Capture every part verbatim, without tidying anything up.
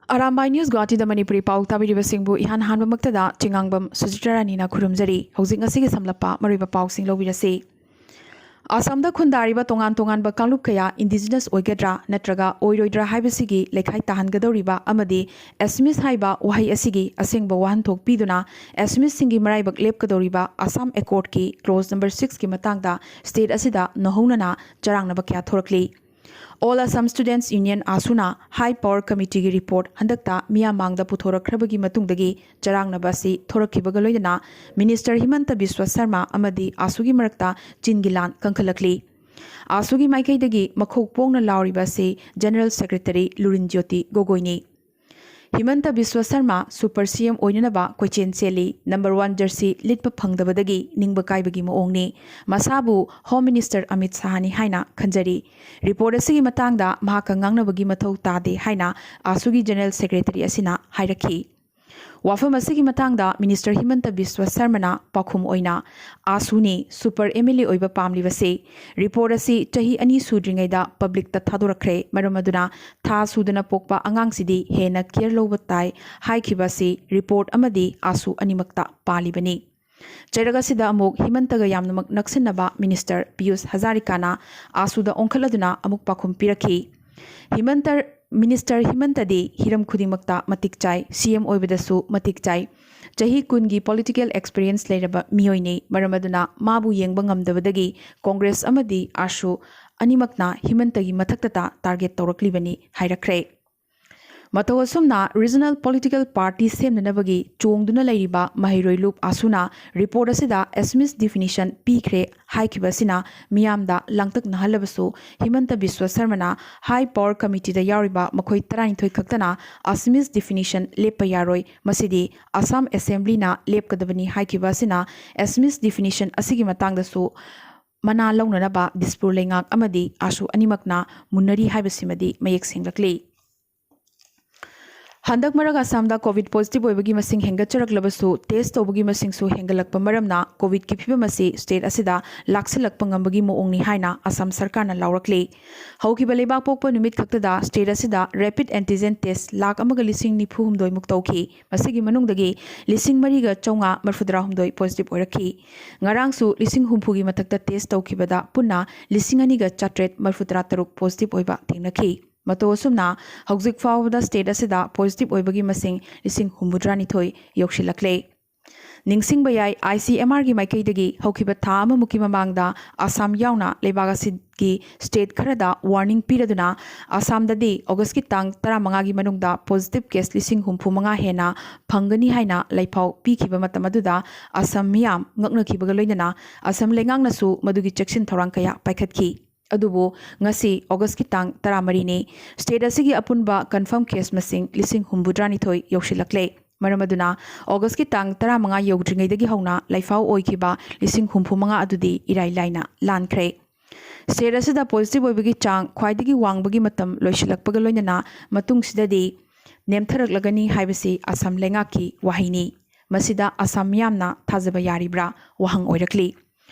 Arambai news ꯒꯨꯋꯥꯍꯥꯇꯤꯗ Manipuri ꯄꯥꯎ ꯇꯥꯕꯤꯔꯤꯕꯁꯤꯡꯕꯨ ꯏꯍꯥꯟ ꯍꯥꯟꯕꯃꯛꯇꯗ ꯆꯤꯉꯥꯡꯕꯝ ꯁꯨꯖꯤꯇ꯭ꯔꯥ ꯔꯥꯅꯤꯅ ꯈꯨꯔꯨꯝꯖꯔꯤ꯫ ꯍꯧꯖꯤꯛ ꯉꯁꯤꯒꯤ ꯁꯝꯂꯞꯄ ꯃꯔꯨꯑꯣꯏꯕ ꯄꯥꯎꯁꯤꯡ ꯂꯧꯕꯤꯔꯁꯤ꯫ ꯑꯁꯥꯝꯗ ꯈꯨꯟꯗꯥꯔꯤꯕ ꯇꯣꯉꯥꯟ ꯇꯣꯉꯥꯟꯕ ꯀꯥꯡꯂꯨꯞ ꯀꯌꯥ ꯏꯟꯗꯤꯖꯤꯅꯁ ꯑꯣꯏꯒꯗ꯭ꯔꯥ ꯅꯠꯇ꯭ꯔꯒ ꯑꯣꯏꯔꯣꯏꯗ꯭ꯔꯥ ꯍꯥꯏꯕꯁꯤꯒꯤ ꯂꯩꯈꯥꯏ ꯇꯥꯍꯟꯒꯗꯧꯔꯤꯕ ꯑꯃꯗꯤ ꯑꯦꯁꯃꯤꯁ ꯍꯥꯏꯕ ꯋꯥꯍꯩ ꯑꯁꯤꯒꯤ ꯑꯁꯦꯡꯕ ꯋꯥꯍꯟꯊꯣꯛ ꯄꯤꯗꯨꯅ ꯑꯦꯁꯃꯤꯁꯁꯤꯡꯒꯤ ꯃꯔꯥꯏꯕꯛ ꯂꯦꯞꯀꯗꯧꯔꯤꯕ ꯑꯁꯥꯝ ꯑꯦꯀꯣꯔꯗꯀꯤ ꯀ꯭ꯂꯣꯖ ꯅꯝꯕꯔ ꯁꯤꯛꯁꯀꯤ ꯃꯇꯥꯡꯗ ꯁ꯭ꯇꯦꯠ ꯑꯁꯤꯗ ꯅꯧꯍꯧꯅꯅ ꯆꯔꯥꯡꯅꯕ ꯀꯌꯥ ꯊꯣꯔꯛꯂꯤ꯫ All Assam Students Union, ꯑꯥꯁꯨꯅ ꯍꯥꯏ ꯄꯥꯋꯔ ꯀꯃꯤꯇꯤꯒꯤ ꯔꯤꯄꯣꯔꯠ ꯍꯟꯗꯛꯇ ꯃꯤꯌꯥꯝ ꯃꯥꯡꯗ ꯄꯨꯊꯣꯔꯛꯈ꯭ꯔꯕꯒꯤ ꯃꯇꯨꯡꯗꯒꯤ ꯆꯔꯥꯡꯅꯕ ꯑꯁꯤ ꯊꯣꯔꯛꯈꯤꯕꯒ ꯂꯣꯏꯅꯅ ꯃꯤꯅꯤꯁꯇꯔ ꯍꯤꯃꯟꯇ ꯕꯤꯁ꯭ꯋ ꯁꯔꯃ ꯑꯃꯗꯤ ꯑꯥꯁꯨꯒꯤ ꯃꯔꯛꯇ ꯆꯤꯟꯒꯤ ꯂꯥꯟ ꯀꯟꯈꯠꯂꯛꯂꯤ꯫ ꯑꯥꯁꯨꯒꯤ ꯃꯥꯏꯀꯩꯗꯒꯤ ꯃꯈꯣꯛ ꯄꯣꯡꯅ ꯂꯥꯎꯔꯤꯕ ꯑꯁꯤ ꯖꯦꯅꯔꯦꯜ ꯁꯦꯀ꯭ꯔꯦꯇꯔꯤ ꯂꯨꯔꯤꯟ ꯖ꯭ꯌꯣꯇꯤ ꯒꯣꯒꯣꯏꯅꯤ꯫ Himanta Biswa Sarma super C M ꯑꯣꯏꯅꯅꯕ ꯀꯣꯏꯆꯦꯟ ꯆꯦꯜꯂꯤ꯫ ꯅꯝꯕꯔ ꯋꯥꯟ ꯖꯔꯁꯤ ꯂꯤꯠꯄ ꯐꯪꯗꯕꯗꯒꯤ ꯅꯤꯡꯕ ꯀꯥꯏꯕꯒꯤ ꯃꯑꯣꯡꯅꯤ꯫ ꯃꯁꯥꯕꯨ ꯍꯣꯝ ꯃꯤꯅꯤꯁꯇꯔ ꯑꯃꯤꯠ ꯁꯥꯍꯅꯤ ꯍꯥꯏꯅ ꯈꯟꯖꯔꯤ꯫ ꯔꯤꯄꯣꯔꯠ ꯑꯁꯤꯒꯤ ꯃꯇꯥꯡꯗ ꯃꯍꯥꯛꯀ ꯉꯥꯡꯅꯕꯒꯤ ꯃꯊꯧ ꯇꯥꯗꯦ ꯍꯥꯏꯅ ꯑꯥꯁꯨꯒꯤ ꯖꯦꯅꯔꯦꯜ ꯁꯦꯀ꯭ꯔꯦꯇꯔꯤ ꯑꯁꯤꯅ ꯍꯥꯏꯔꯛꯈꯤ꯫ ꯋꯥꯐꯝ ꯑꯁꯤꯒꯤ ꯃꯇꯥꯡꯗ ꯃꯤꯅꯤꯁꯇꯔ ꯍꯤꯃꯟꯇ ꯕꯤꯁ꯭ꯋ ꯁꯔꯃꯅ ꯄꯥꯎꯈꯨꯝ ꯑꯣꯏꯅ, "ꯑꯥꯁꯨꯅꯤ ꯁꯨꯄꯔ ꯑꯦꯝ ꯑꯦꯜ ꯑꯦ ꯑꯣꯏꯕ ꯄꯥꯝꯂꯤꯕꯁꯤ꯫ ꯔꯤꯄꯣꯔꯠ ꯑꯁꯤ ꯆꯍꯤ ꯑꯅꯤ ꯁꯨꯗ꯭ꯔꯤꯉꯩꯗ ꯄꯕ꯭ꯂꯤꯛꯇ ꯊꯥꯗꯣꯔꯛꯈ꯭ꯔꯦ꯫ ꯃꯔꯝ ꯑꯗꯨꯅ ꯊꯥ ꯁꯨꯗꯅ ꯄꯣꯛꯄ ꯑꯉꯥꯡꯁꯤꯗꯤ ꯍꯦꯟꯅ ꯀꯤꯌꯔ ꯂꯧꯕ ꯇꯥꯏ" ꯍꯥꯏꯈꯤꯕ ꯑꯁꯤ ꯔꯤꯄꯣꯔꯠ ꯑꯃꯗꯤ ꯑꯥꯁꯨ ꯑꯅꯤꯃꯛꯇ ꯄꯥꯜꯂꯤꯕꯅꯤ꯫ ꯆꯩꯔꯛ ꯑꯁꯤꯗ ꯑꯃꯨꯛ ꯍꯤꯃꯟꯇꯒ ꯌꯥꯝꯅꯃꯛ ꯅꯛꯁꯤꯟꯅꯕ ꯃꯤꯅꯤꯁꯇꯔ ꯄꯤꯌꯨꯁ ꯍꯖꯥꯔꯤꯀꯥꯅ ꯑꯥꯁꯨꯗ ꯑꯣꯟꯈꯠꯂꯗꯨꯅ ꯑꯃꯨꯛ ꯄꯥꯎꯈꯨꯝ ꯄꯤꯔꯛꯈꯤ꯫ ꯍꯤꯃꯟꯇ, ꯃꯤꯅꯤꯁꯇꯔ ꯍꯤꯃꯟꯇꯗꯤ ꯍꯤꯔꯝ ꯈꯨꯗꯤꯡꯃꯛꯇ ꯃꯇꯤꯛ ꯆꯥꯏ, ꯁꯤ ꯑꯦꯝ ꯑꯣꯏꯕꯗꯁꯨ ꯃꯇꯤꯛ ꯆꯥꯏ꯫ ꯆꯍꯤ ꯀꯨꯟꯒꯤ ꯄꯣꯂꯤꯇꯤꯀꯦꯜ ꯑꯦꯛꯁꯄꯤꯔꯤꯌꯦꯟꯁ ꯂꯩꯔꯕ ꯃꯤꯑꯣꯏꯅꯤ꯫ ꯃꯔꯝ ꯑꯗꯨꯅ ꯃꯥꯕꯨ ꯌꯦꯡꯕ ꯉꯝꯗꯕꯗꯒꯤ ꯀꯣꯡꯒ꯭ꯔꯦꯁ ꯑꯃꯗꯤ ꯑꯥꯁꯨ ꯑꯅꯤꯃꯛꯅ ꯍꯤꯃꯟꯇꯒꯤ ꯃꯊꯛꯇꯇ ꯇꯥꯔꯒꯦꯠ ꯇꯧꯔꯛꯂꯤꯕꯅꯤ ꯍꯥꯏꯔꯛꯈ꯭ꯔꯦ꯫ ꯃꯇꯧ ꯑꯁꯨꯝꯅ ꯔꯤꯖꯅꯦꯜ ꯄꯣꯂꯤꯇꯤꯀꯦꯜ ꯄꯥꯔꯇꯤ ꯁꯦꯝꯅꯅꯕꯒꯤ ꯆꯣꯡꯗꯨꯅ ꯂꯩꯔꯤꯕ ꯃꯍꯩꯔꯣꯏ ꯂꯨꯞ ꯑꯥꯁꯨꯅ ꯔꯤꯄꯣꯔꯠ ꯑꯁꯤꯗ ꯑꯦꯁꯃꯤꯁ ꯗꯤꯐꯤꯅꯤꯁꯟ ꯄꯤꯈ꯭ꯔꯦ ꯍꯥꯏꯈꯤꯕ ꯑꯁꯤꯅ ꯃꯤꯌꯥꯝꯗ ꯂꯥꯡꯇꯛꯅꯍꯜꯂꯕꯁꯨ, ꯍꯤꯃꯟꯇ ꯕꯤꯁ꯭ꯋ ꯁꯔꯃꯅ ꯍꯥꯏ ꯄꯥꯋꯔ ꯀꯃꯤꯇꯤꯗ ꯌꯥꯎꯔꯤꯕ ꯃꯈꯣꯏ ꯇꯔꯥꯅꯤꯊꯣꯏ ꯈꯛꯇꯅ ꯑꯁꯃꯤꯁ ꯗꯤꯐꯤꯅꯤꯁꯟ ꯂꯦꯞꯄ ꯌꯥꯔꯣꯏ, ꯃꯁꯤꯗꯤ ꯑꯁꯥꯝ ꯑꯦꯁꯦꯝꯕ꯭ꯂꯤꯅ ꯂꯦꯞꯀꯗꯕꯅꯤ ꯍꯥꯏꯈꯤꯕ ꯑꯁꯤꯅ ꯑꯦꯁꯃꯤꯁ ꯗꯤꯐꯤꯅꯤꯁꯟ ꯑꯁꯤꯒꯤ ꯃꯇꯥꯡꯗꯁꯨ ꯃꯅꯥ ꯂꯧꯅꯅꯕ ꯗꯤꯁꯄꯨꯔ ꯂꯩꯉꯥꯛ ꯑꯃꯗꯤ ꯑꯥꯁꯨ ꯑꯅꯤꯃꯛꯅ ꯃꯨꯟꯅꯔꯤ ꯍꯥꯏꯕꯁꯤꯃꯗꯤ ꯃꯌꯦꯛ ꯁꯦꯡꯂꯛꯂꯤ꯫ ꯍꯟꯗꯛ ꯃꯔꯛ ꯑꯁꯥꯝꯗ ꯀꯣꯚꯤꯗ ꯄꯣꯖꯤꯇꯤꯚ ꯑꯣꯏꯕꯒꯤ ꯃꯁꯤꯡ ꯍꯦꯟꯒꯠꯆꯔꯛꯂꯕꯁꯨ, ꯇꯦꯁ ꯇꯧꯕꯒꯤ ꯃꯁꯤꯡꯁꯨ ꯍꯦꯟꯒꯠꯂꯛꯄ ꯃꯔꯝꯅ ꯀꯣꯚꯤꯗꯀꯤ ꯐꯤꯕꯝ ꯑꯁꯤ ꯁ꯭ꯇꯦꯠ ꯑꯁꯤꯗ ꯂꯥꯛꯁꯤꯜꯂꯛꯄ ꯉꯝꯕꯒꯤ ꯃꯑꯣꯡꯅꯤ ꯍꯥꯏꯅ ꯑꯁꯥꯝ ꯁꯔꯀꯥꯔꯅ ꯂꯥꯎꯔꯛꯂꯤ꯫ ꯍꯧꯈꯤꯕ ꯂꯩꯕꯥꯛ ꯄꯣꯛꯄ ꯅꯨꯃꯤꯠ ꯈꯛꯇꯗ ꯁ꯭ꯇꯦꯠ ꯑꯁꯤꯗ ꯔꯦꯄꯤꯗ ꯑꯦꯟꯇꯤꯖꯦꯟ ꯇꯦꯁ ꯂꯥꯈ ꯑꯃꯒ ꯂꯤꯁꯤꯡ ꯅꯤꯐꯨ ꯍꯨꯝꯗꯣꯏ ꯃꯨꯛ ꯇꯧꯈꯤ꯫ ꯃꯁꯤꯒꯤ ꯃꯅꯨꯡꯗꯒꯤ ꯂꯤꯁꯤꯡ ꯃꯔꯤꯒ ꯆꯥꯝꯃꯉꯥ ꯃꯔꯤꯐꯨ ꯇꯔꯥ ꯍꯨꯝꯗꯣꯏ ꯄꯣꯖꯤꯇꯤꯚ ꯑꯣꯏꯔꯛꯈꯤ꯫ ꯉꯔꯥꯡꯁꯨ ꯂꯤꯁꯤꯡ ꯍꯨꯝꯐꯨꯒꯤ ꯃꯊꯛꯇ ꯇꯦꯁ ꯇꯧꯈꯤꯕꯗ ꯄꯨꯟꯅ ꯂꯤꯁꯤꯡ ꯑꯅꯤꯒ ꯆꯥꯇ꯭ꯔꯦꯠ ꯃꯔꯤꯐꯨ ꯇꯔꯥ ꯇꯔꯨꯛ ꯄꯣꯖꯤꯇꯤꯚ ꯑꯣꯏꯕ ꯊꯦꯡꯅꯈꯤ꯫ ꯃꯇꯧ ꯑꯁꯨꯝꯅ ꯍꯧꯖꯤꯛ ꯐꯥꯎꯕꯗ ꯁ꯭ꯇꯦꯠ ꯑꯁꯤꯗ ꯄꯣꯖꯤꯇꯤꯚ ꯑꯣꯏꯕꯒꯤ ꯃꯁꯤꯡ ꯂꯤꯁꯤꯡ ꯍꯨꯝꯐꯨꯇꯔꯥꯅꯤꯊꯣꯏ ꯌꯧꯁꯤꯜꯂꯛꯂꯦ꯫ ꯅꯤꯡꯁꯤꯡꯕ ꯌꯥꯏ, ꯑꯥꯏ ꯁꯤ ꯑꯦꯝ ꯑꯥꯔꯒꯤ ꯃꯥꯏꯀꯩꯗꯒꯤ ꯍꯧꯈꯤꯕ ꯊꯥ ꯑꯃꯃꯨꯛꯀꯤ ꯃꯃꯥꯡꯗ ꯑꯁꯥꯝ ꯌꯥꯎꯅ ꯂꯩꯕꯥꯛ ꯑꯁꯤꯒꯤ ꯁ꯭ꯇꯦꯠ ꯈꯔꯗ ꯋꯥꯔꯅꯤꯡ ꯄꯤꯔꯗꯨꯅ, ꯑꯁꯥꯝꯗꯗꯤ ꯑꯣꯒꯁꯀꯤ ꯇꯥꯡ ꯇꯔꯥꯃꯉꯥꯒꯤ ꯃꯅꯨꯡꯗ ꯄꯣꯖꯤꯇꯤꯚ ꯀꯦꯁ ꯂꯤꯁꯤꯡ ꯍꯨꯝꯐꯨ ꯃꯉꯥ ꯍꯦꯟꯅ ꯐꯪꯒꯅꯤ ꯍꯥꯏꯅ ꯂꯩꯐꯥꯎ ꯄꯤꯈꯤꯕ ꯃꯇꯝ ꯑꯗꯨꯗ ꯑꯁꯥꯝ ꯃꯤꯌꯥꯝ ꯉꯛꯅꯈꯤꯕꯒ ꯂꯣꯏꯅꯅ ꯑꯁꯥꯝ ꯂꯩꯉꯥꯛꯅꯁꯨ ꯃꯗꯨꯒꯤ ꯆꯦꯛꯁꯤꯟ ꯊꯧꯔꯥꯡ ꯀꯌꯥ ꯄꯥꯏꯈꯠꯈꯤ꯫ ꯑꯗꯨꯕꯨ ꯉꯁꯤ ꯑꯣꯒꯁꯀꯤ ꯇꯥꯡ ꯇꯔꯥꯃꯔꯤꯅꯤ꯫ ꯁ꯭ꯇꯦꯠ ꯑꯁꯤꯒꯤ ꯑꯄꯨꯟꯕ ꯀꯟꯐꯥꯔꯝ ꯀꯦꯁ ꯃꯁꯤꯡ ꯂꯤꯁꯤꯡ ꯍꯨꯝꯐꯨꯇꯔꯥꯅꯤꯊꯣꯏ ꯌꯧꯁꯤꯜꯂꯛꯂꯦ꯫ ꯃꯔꯝ ꯑꯗꯨꯅ ꯑꯣꯒꯁꯀꯤ ꯇꯥꯡ ꯇꯔꯥꯃꯉꯥ ꯌꯧꯗ꯭ꯔꯤꯉꯩꯗꯒꯤ ꯍꯧꯅ ꯂꯩꯐꯥꯎ ꯑꯣꯏꯈꯤꯕ ꯂꯤꯁꯤꯡ ꯍꯨꯝꯐꯨ ꯃꯉꯥ ꯑꯗꯨꯗꯤ ꯏꯔꯥꯏ ꯂꯥꯏꯅ ꯂꯥꯟꯈ꯭ꯔꯦ꯫ ꯁ꯭ꯇꯦꯠ ꯑꯁꯤꯗ ꯄꯣꯖꯤꯇꯤꯚ ꯑꯣꯏꯕꯒꯤ ꯆꯥꯡ ꯈ꯭ꯋꯥꯏꯗꯒꯤ ꯋꯥꯡꯕꯒꯤ ꯃꯇꯝ ꯂꯣꯏꯁꯤꯜꯂꯛꯄꯒ ꯂꯣꯏꯅꯅ ꯃꯇꯨꯡꯁꯤꯗꯗꯤ ꯅꯦꯝꯊꯔꯛꯂꯒꯅꯤ ꯍꯥꯏꯕꯁꯤ ꯑꯁꯥꯝ ꯂꯩꯉꯥꯛꯀꯤ ꯋꯥꯍꯩꯅꯤ꯫ ꯃꯁꯤꯗ ꯑꯁꯥꯝ ꯃꯤꯌꯥꯝꯅ ꯊꯥꯖꯕ ꯌꯥꯔꯤꯕ꯭ꯔꯥ ꯋꯥꯍꯪ ꯑꯣꯏꯔꯛꯂꯤ꯫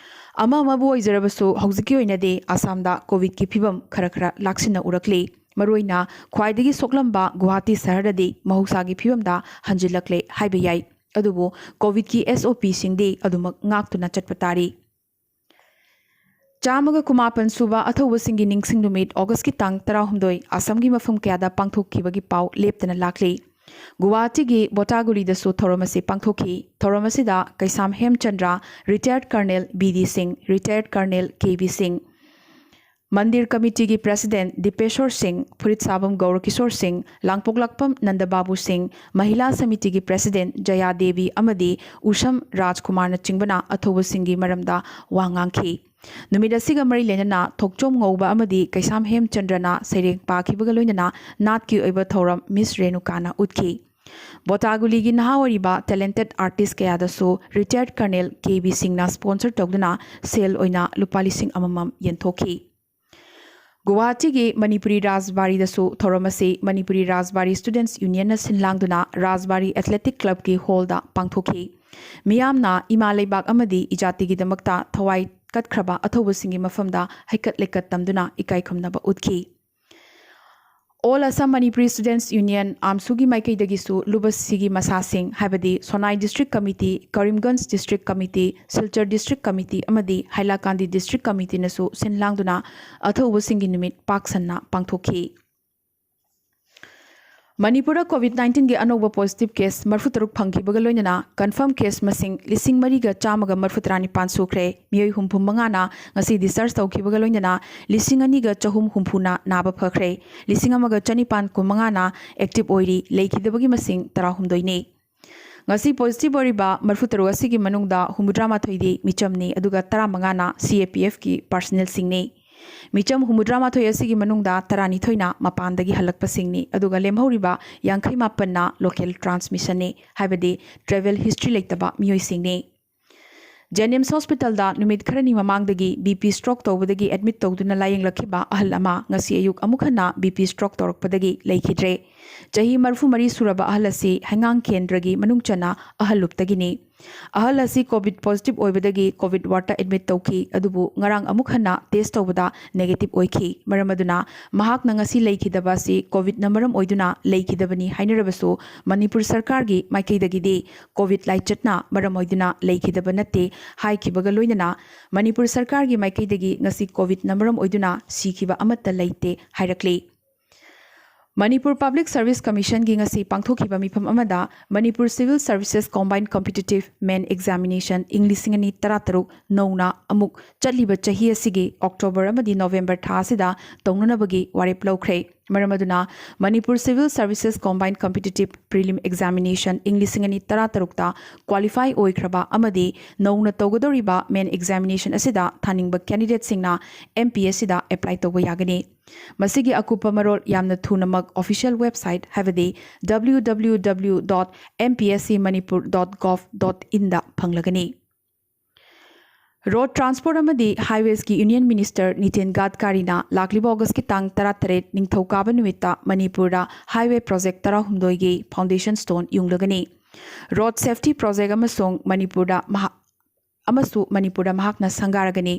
ꯑꯃ ꯑꯃꯕꯨ ꯑꯣꯏꯖꯔꯕꯁꯨ, ꯍꯧꯖꯤꯛꯀꯤ ꯑꯣꯏꯅꯗꯤ ꯑꯁꯥꯝꯗ ꯀꯣꯚꯤꯗꯀꯤ ꯐꯤꯕꯝ ꯈꯔ ꯈꯔ ꯂꯥꯛꯁꯤꯟꯅ ꯎꯔꯛꯂꯤ꯫ ꯃꯔꯨꯑꯣꯏꯅ ꯈ꯭ꯋꯥꯏꯗꯒꯤ ꯁꯣꯛꯂꯝꯕ ꯒꯨꯋꯥꯍꯥꯇꯤ ꯁꯍꯔꯗꯗꯤ ꯃꯍꯧꯁꯥꯒꯤ ꯐꯤꯕꯝꯗ ꯍꯟꯖꯤꯜꯂꯛꯂꯦ ꯍꯥꯏꯕ ꯌꯥꯏ꯫ ꯑꯗꯨꯕꯨ ꯀꯣꯚꯤꯗꯀꯤ ꯑꯦꯁ ꯑꯣ ꯄꯤꯁꯤꯡꯗꯤ ꯑꯗꯨꯃꯛ ꯉꯥꯛꯇꯨꯅ ꯆꯠꯄ ꯇꯥꯔꯤ꯫ ꯆꯥꯝꯃꯒ ꯀꯨꯟꯃꯥꯄꯟ ꯁꯨꯕ ꯑꯊꯧꯕꯁꯤꯡꯒꯤ ꯅꯤꯡꯁꯤꯡ ꯅꯨꯃꯤꯠ ꯑꯣꯒꯁꯀꯤ ꯇꯥꯡ ꯇꯔꯥꯍꯨꯝꯗꯣꯏ ꯑꯁꯥꯝꯒꯤ ꯃꯐꯝ ꯀꯌꯥꯗ ꯄꯥꯡꯊꯣꯛꯈꯤꯕꯒꯤ ꯄꯥꯎ ꯂꯦꯞꯇꯅ ꯂꯥꯛꯂꯤ꯫ ꯒꯨꯋꯥꯍꯥꯇꯤꯒꯤ ꯕꯣꯇꯥꯒꯨꯂꯤꯗꯁꯨ ꯊꯧꯔꯝ ꯑꯁꯤ ꯄꯥꯡꯊꯣꯛꯈꯤ꯫ ꯊꯧꯔꯝ ꯑꯁꯤꯗ ꯀꯩꯁꯥꯝ ꯍꯦꯝꯆꯟꯗ꯭ꯔ, ꯔꯤꯇꯥꯌꯔꯗ ꯀꯔꯅꯦꯜ ꯕꯤ ꯗꯤ ꯁꯤꯡ, ꯔꯤꯇꯥꯌꯔꯗ ꯀꯔꯅꯦꯜ ꯀꯦ ꯕꯤ ꯁꯤꯡ, ꯃꯟꯗꯤꯔ ꯀꯃꯤꯇꯤꯒꯤ ꯄ꯭ꯔꯦꯁꯤꯗꯦꯟꯠ ꯗꯤꯄꯦꯁꯣꯔ ꯁꯤꯡ, ꯐꯨꯔꯤꯠꯁꯥꯕꯝ ꯒꯧꯔꯀꯤꯁꯣꯔ ꯁꯤꯡ, ꯂꯥꯡꯄꯣꯛꯂꯥꯛꯄꯝ ꯅꯟꯗꯕꯥꯕꯨ ꯁꯤꯡ, ꯃꯍꯤꯂꯥ ꯁꯃꯤꯇꯤꯒꯤ ꯄ꯭ꯔꯦꯁꯤꯗꯦꯟꯠ ꯖꯌꯥ ꯗꯦꯕꯤ ꯑꯃꯗꯤ ꯎꯁꯝ ꯔꯥꯖꯀꯨꯃꯥꯔꯅꯆꯤꯡꯕꯅ ꯑꯊꯧꯕꯁꯤꯡꯒꯤ ꯃꯔꯝꯗ ꯋꯥ ꯉꯥꯡꯈꯤ꯫ ꯅꯨꯃꯤꯠ ꯑꯁꯤꯒ ꯃꯔꯤ ꯂꯩꯅꯅ ꯊꯣꯛꯆꯣꯝ ꯉꯧꯕ ꯑꯃꯗꯤ ꯀꯩꯁꯥꯝ ꯍꯦꯝꯆꯟꯗ꯭ꯔꯅ ꯁꯩꯔꯦꯡ ꯄꯥꯈꯤꯕꯒ ꯂꯣꯏꯅꯅ ꯅꯥꯠꯀꯤ ꯑꯣꯏꯕ ꯊꯧꯔꯝ ꯃꯤꯁ ꯔꯦꯅꯨꯀꯥꯅ ꯎꯠꯈꯤ꯫ ꯕꯣꯇꯥꯒꯨꯂꯤꯒꯤ ꯅꯍꯥ ꯑꯣꯏꯔꯤꯕ ꯇꯦꯂꯦꯟꯇꯦꯗ ꯑꯥꯔꯇꯤꯁ ꯀꯌꯥꯗꯁꯨ ꯔꯤꯇꯥꯌꯔꯗ ꯀꯔꯅꯦꯜ ꯀꯦ ꯕꯤ ꯁꯤꯡꯅ ꯁ꯭ꯄꯣꯟꯁꯔ ꯇꯧꯗꯨꯅ ꯁꯦꯜ ꯑꯣꯏꯅ ꯂꯨꯄꯥ ꯂꯤꯁꯤꯡ ꯑꯃꯃꯝ ꯌꯦꯟꯊꯣꯛꯈꯤ꯫ ꯒꯨꯋꯥꯍꯥꯇꯤꯒꯤ ꯃꯅꯤꯄꯨꯔꯤ ꯔꯥꯖꯕꯥꯔꯤꯗꯁꯨ ꯊꯧꯔꯝ ꯑꯁꯤ ꯃꯅꯤꯄꯨꯔꯤ ꯔꯥꯖꯕꯥꯔꯤ ꯁ꯭ꯇꯨꯗꯦꯟꯠꯁ ꯌꯨꯅꯤꯌꯟꯅ ꯁꯤꯟꯂꯥꯡꯗꯨꯅ ꯔꯥꯖꯕꯥꯔꯤ ꯑꯦꯊꯂꯦꯇꯤꯛ ꯀ꯭ꯂꯕꯀꯤ ꯍꯣꯜꯗ ꯄꯥꯡꯊꯣꯛꯈꯤ꯫ ꯃꯤꯌꯥꯝꯅ ꯏꯃꯥ ꯂꯩꯕꯥꯛ ꯑꯃꯗꯤ ꯏꯖꯥꯇꯤꯒꯤꯗꯃꯛꯇ ꯊꯋꯥꯏ ꯀꯠꯈ꯭ꯔꯕ ꯑꯊꯧꯕꯁꯤꯡꯒꯤ ꯃꯐꯝꯗ ꯍꯩꯀꯠ ꯂꯩꯀꯠ ꯇꯝꯗꯨꯅ ꯏꯀꯥꯏ ꯈꯨꯝꯅꯕ ꯎꯠꯈꯤ꯫ All Assam Manipuri Students Union, ꯑꯥꯝꯁꯨꯒꯤ ꯃꯥꯏꯀꯩꯗꯒꯤꯁꯨ ꯂꯨꯕꯁꯤꯒꯤ ꯃꯁꯥꯁꯤꯡ, ꯍꯥꯏꯕꯗꯤ Sonai district committee, Karimganj district committee, Silchar district committee ꯑꯃꯗꯤ ꯍꯥꯏꯂꯥꯀꯥꯟꯗꯤ ꯗꯤꯁꯇ꯭ꯔꯤꯛ ꯀꯃꯤꯇꯤꯅꯁꯨ ꯁꯤꯟ ꯂꯥꯡꯗꯨꯅ ꯑꯊꯧꯕꯁꯤꯡꯒꯤ ꯅꯨꯃꯤꯠ ꯄꯥꯛ ꯁꯟꯅ ꯄꯥꯡꯊꯣꯛꯈꯤ꯫ ꯃꯅꯤꯄꯨꯔꯗ ꯀꯣꯚꯤꯗ ꯅꯥꯏꯟꯇꯤꯟꯒꯤ ꯑꯅꯧꯕ ꯄꯣꯖꯤꯇꯤꯚ ꯀꯦꯁ ꯃꯔꯤꯐꯨ ꯇꯔꯨꯛ ꯐꯪꯈꯤꯕꯒ ꯂꯣꯏꯅꯅ ꯀꯟꯐꯥꯔꯝ ꯀꯦꯁ ꯃꯁꯤꯡ ꯂꯤꯁꯤꯡ ꯃꯔꯤꯒ ꯆꯥꯝꯃꯒ ꯃꯔꯤꯐꯨ ꯇꯔꯥꯅꯤꯄꯥꯟ ꯁꯨꯈ꯭ꯔꯦ꯫ ꯃꯤꯑꯣꯏ ꯍꯨꯝꯐꯨ ꯃꯉꯥꯅ ꯉꯁꯤ ꯗꯤꯁꯆꯥꯔꯖ ꯇꯧꯈꯤꯕꯒ ꯂꯣꯏꯅꯅ ꯂꯤꯁꯤꯡ ꯑꯅꯤꯒ ꯆꯍꯨꯝ ꯍꯨꯝꯐꯨꯅ ꯅꯥꯕ ꯐꯈ꯭ꯔꯦ꯫ ꯂꯤꯁꯤꯡ ꯑꯃꯒ ꯆꯅꯤꯄꯥꯟ ꯀꯨꯟꯃꯉꯥꯅ ꯑꯦꯛꯇꯤꯚ ꯑꯣꯏꯔꯤ꯫ ꯂꯩꯈꯤꯗꯕꯒꯤ ꯃꯁꯤꯡ ꯇꯔꯥꯍꯨꯝꯗꯣꯏꯅꯤ꯫ ꯉꯁꯤ ꯄꯣꯖꯤꯇꯤꯚ ꯑꯣꯏꯔꯤꯕ ꯃꯔꯤꯐꯨ ꯇꯔꯨꯛ ꯑꯁꯤꯒꯤ ꯃꯅꯨꯡꯗ ꯍꯨꯝꯐꯨꯇꯔꯥ ꯃꯥꯊꯣꯏꯗꯤ ꯃꯤꯆꯝꯅꯤ, ꯑꯗꯨꯒ ꯇꯔꯥꯃꯉꯥꯅ ꯁꯤ ꯑꯦ ꯄꯤ ꯑꯦꯐꯀꯤ ꯄꯥꯔꯁꯅꯦꯜꯁꯤꯡꯅꯤ꯫ ꯃꯤꯆꯝ ꯍꯨꯝꯐꯨꯇꯔꯥ ꯃꯥꯊꯣꯏ ꯑꯁꯤꯒꯤ ꯃꯅꯨꯡꯗ ꯇꯔꯥꯅꯤꯊꯣꯏꯅ ꯃꯄꯥꯟꯗꯒꯤ ꯍꯜꯂꯛꯄꯁꯤꯡꯅꯤ, ꯑꯗꯨꯒ ꯂꯦꯝꯍꯧꯔꯤꯕ ꯌꯥꯡꯈꯩ ꯃꯥꯄꯟꯅ ꯂꯣꯀꯦꯜ ꯇ꯭ꯔꯥꯟꯁꯃꯤꯁꯟꯅꯤ, ꯍꯥꯏꯕꯗꯤ ꯇ꯭ꯔꯦꯚꯦꯜ ꯍꯤꯁꯇ꯭ꯔꯤ ꯂꯩꯇꯕ ꯃꯤꯑꯣꯏꯁꯤꯡꯅꯤ꯫ ꯖꯦꯅꯤꯝꯁ ꯍꯣꯁꯄꯤꯇꯥꯜꯗ ꯅꯨꯃꯤꯠ ꯈꯔꯅꯤ ꯃꯃꯥꯡꯗꯒꯤ ꯕꯤ ꯄꯤ ꯁ꯭ꯇ꯭ꯔꯣꯛ ꯇꯧꯕꯗꯒꯤ ꯑꯦꯗꯃꯤꯠ ꯇꯧꯗꯨꯅ ꯂꯥꯌꯦꯡꯂꯛꯈꯤꯕ ꯑꯍꯜ ꯑꯃ ꯉꯁꯤ ꯑꯌꯨꯛ ꯑꯃꯨꯛ ꯍꯟꯅ ꯕꯤ ꯄꯤ ꯁ꯭ꯇ꯭ꯔꯣꯛ ꯇꯧꯔꯛꯄꯗꯒꯤ ꯂꯩꯈꯤꯗ꯭ꯔꯦ꯫ ꯆꯍꯤ ꯃꯔꯤꯐꯨ ꯃꯔꯤ ꯁꯨꯔꯕ ꯑꯍꯜ ꯑꯁꯤ ꯍꯩꯉꯥꯡ ꯀꯦꯟꯗ꯭ꯔꯒꯤ ꯃꯅꯨꯡ ꯆꯟꯅ ꯑꯍꯜ ꯂꯨꯞꯇꯒꯤꯅꯤ꯫ ꯑꯍꯜ ꯑꯁꯤ ꯀꯣꯚꯤꯗ ꯄꯣꯖꯤꯇꯤꯚ ꯑꯣꯏꯕꯗꯒꯤ ꯀꯣꯚꯤꯗ ꯋꯥꯔꯗꯇ ꯑꯦꯗꯃꯤꯠ ꯇꯧꯈꯤ, ꯑꯗꯨꯕꯨ ꯉꯔꯥꯡ ꯑꯃꯨꯛ ꯍꯟꯅ ꯇꯦꯁ ꯇꯧꯕꯗ ꯅꯦꯒꯦꯇꯤꯚ ꯑꯣꯏꯈꯤ꯫ ꯃꯔꯝ ꯑꯗꯨꯅ ꯃꯍꯥꯛꯅ ꯉꯁꯤ ꯂꯩꯈꯤꯗꯕ ꯑꯁꯤ ꯀꯣꯚꯤꯗꯅ ꯃꯔꯝ ꯑꯣꯏꯗꯨꯅ ꯂꯩꯈꯤꯗꯕꯅꯤ ꯍꯥꯏꯅꯔꯕꯁꯨ, ꯃꯅꯤꯄꯨꯔ ꯁꯔꯀꯥꯔꯒꯤ ꯃꯥꯏꯀꯩꯗꯒꯤꯗꯤ ꯀꯣꯚꯤꯗ ꯂꯥꯏꯆꯠꯅ ꯃꯔꯝ ꯑꯣꯏꯗꯨꯅ ꯂꯩꯈꯤꯗꯕ ꯅꯠꯇꯦ ꯍꯥꯏꯈꯤꯕꯒ ꯂꯣꯏꯅꯅ, ꯃꯅꯤꯄꯨꯔ ꯁꯔꯀꯥꯔꯒꯤ ꯃꯥꯏꯀꯩꯗꯒꯤ ꯉꯁꯤ ꯀꯣꯚꯤꯗꯅ ꯃꯔꯝ ꯑꯣꯏꯗꯨꯅ ꯁꯤꯈꯤꯕ ꯑꯃꯠꯇ ꯂꯩꯇꯦ ꯍꯥꯏꯔꯛꯂꯤ꯫ ꯃꯅꯤꯄꯨꯔ ꯄꯕ꯭ꯂꯤꯛ ꯁꯔꯚꯤꯁ ꯀꯃꯤꯁꯟꯒꯤ ꯉꯁꯤ ꯄꯥꯡꯊꯣꯛꯈꯤꯕ ꯃꯤꯐꯝ ꯑꯃꯗ Manipur civil services combined competitive ꯃꯦꯟ ꯑꯦꯛꯖꯥꯃꯤꯅꯦꯁꯟ ꯏꯪ ꯂꯤꯁꯤꯡ ꯑꯅꯤ ꯇꯔꯥꯇꯔꯨꯛ ꯅꯧꯅ ꯑꯃꯨꯛ ꯆꯠꯂꯤꯕ ꯆꯍꯤ ꯑꯁꯤꯒꯤ ꯑꯣꯛꯇꯣꯕꯔ ꯑꯃꯗꯤ ꯅꯣꯚꯦꯝꯕꯔ ꯊꯥ ꯑꯁꯤꯗ ꯇꯧꯅꯅꯕꯒꯤ ꯋꯥꯔꯦꯞ ꯂꯧꯈ꯭ꯔꯦ꯫ ꯃꯔꯝ ꯑꯗꯨꯅ Manipur civil services combined competitive preliminary examination ꯏꯪ ꯂꯤꯁꯤꯡ ꯑꯅꯤ ꯇꯔꯥꯇꯔꯨꯛꯇ ꯀ꯭ꯋꯥꯂꯤꯐꯥꯏ ꯑꯣꯏꯈ꯭ꯔꯕ ꯑꯃꯗꯤ ꯅꯧꯅ ꯇꯧꯒꯗꯧꯔꯤꯕ ꯃꯦꯟ ꯑꯦꯛꯖꯥꯃꯤꯅꯦꯁꯟ ꯑꯁꯤꯗ ꯊꯥꯅꯤꯡꯕ ꯀꯦꯟꯗꯤꯗꯦꯠꯁꯤꯡꯅ ꯑꯦꯝ ꯄꯤ ꯑꯦꯁ ꯁꯤꯗ ꯑꯦꯄ꯭ꯂꯥꯏ ꯇꯧꯕ ꯌꯥꯒꯅꯤ꯫ ꯃꯁꯤꯒꯤ ꯑꯀꯨꯞꯄ ꯃꯔꯣꯜ ꯌꯥꯝꯅ ꯊꯨꯅꯃꯛ ꯑꯣꯐꯤꯁꯤꯌꯦꯜ ꯋꯦꯕꯁꯥꯏꯠ, ꯍꯥꯏꯕꯗꯤ W W W dot M P S C Manipur dot gov dot in ꯗ ꯐꯪꯂꯒꯅꯤ꯫ ꯔꯣꯗ ꯇ꯭ꯔꯥꯟꯁꯄꯣꯔꯠ ꯑꯃꯗꯤ ꯍꯥꯏꯋꯦꯁꯀꯤ ꯌꯨꯅꯤꯌꯟ ꯃꯤꯅꯤꯁꯇꯔ ꯅꯤꯇꯤꯟ ꯒꯗꯀꯥꯔꯤꯅ ꯂꯥꯛꯂꯤꯕ ꯑꯣꯒꯁꯀꯤ ꯇꯥꯡ ꯇꯔꯥꯇꯔꯦꯠ ꯅꯤꯡꯊꯧꯀꯥꯕ ꯅꯨꯃꯤꯠꯇ ꯃꯅꯤꯄꯨꯔꯗ ꯍꯥꯏꯋꯦ ꯄ꯭ꯔꯣꯖꯦꯛ ꯇꯔꯥꯍꯨꯝꯗꯣꯏꯒꯤ ꯐꯥꯎꯟꯗꯦꯁꯟ ꯁ꯭ꯇꯣꯟ ꯌꯨꯡꯂꯒꯅꯤ꯫ ꯔꯣꯗ ꯁꯦꯐꯇꯤ ꯄ꯭ꯔꯣꯖꯦꯛ ꯑꯃꯁꯨꯡ ꯃꯅꯤꯄꯨꯔꯗ ꯃꯍꯥ-, ꯑꯃꯁꯨ ꯃꯅꯤꯄꯨꯔꯗ ꯃꯍꯥꯛꯅ ꯁꯪꯒꯥꯔꯒꯅꯤ꯫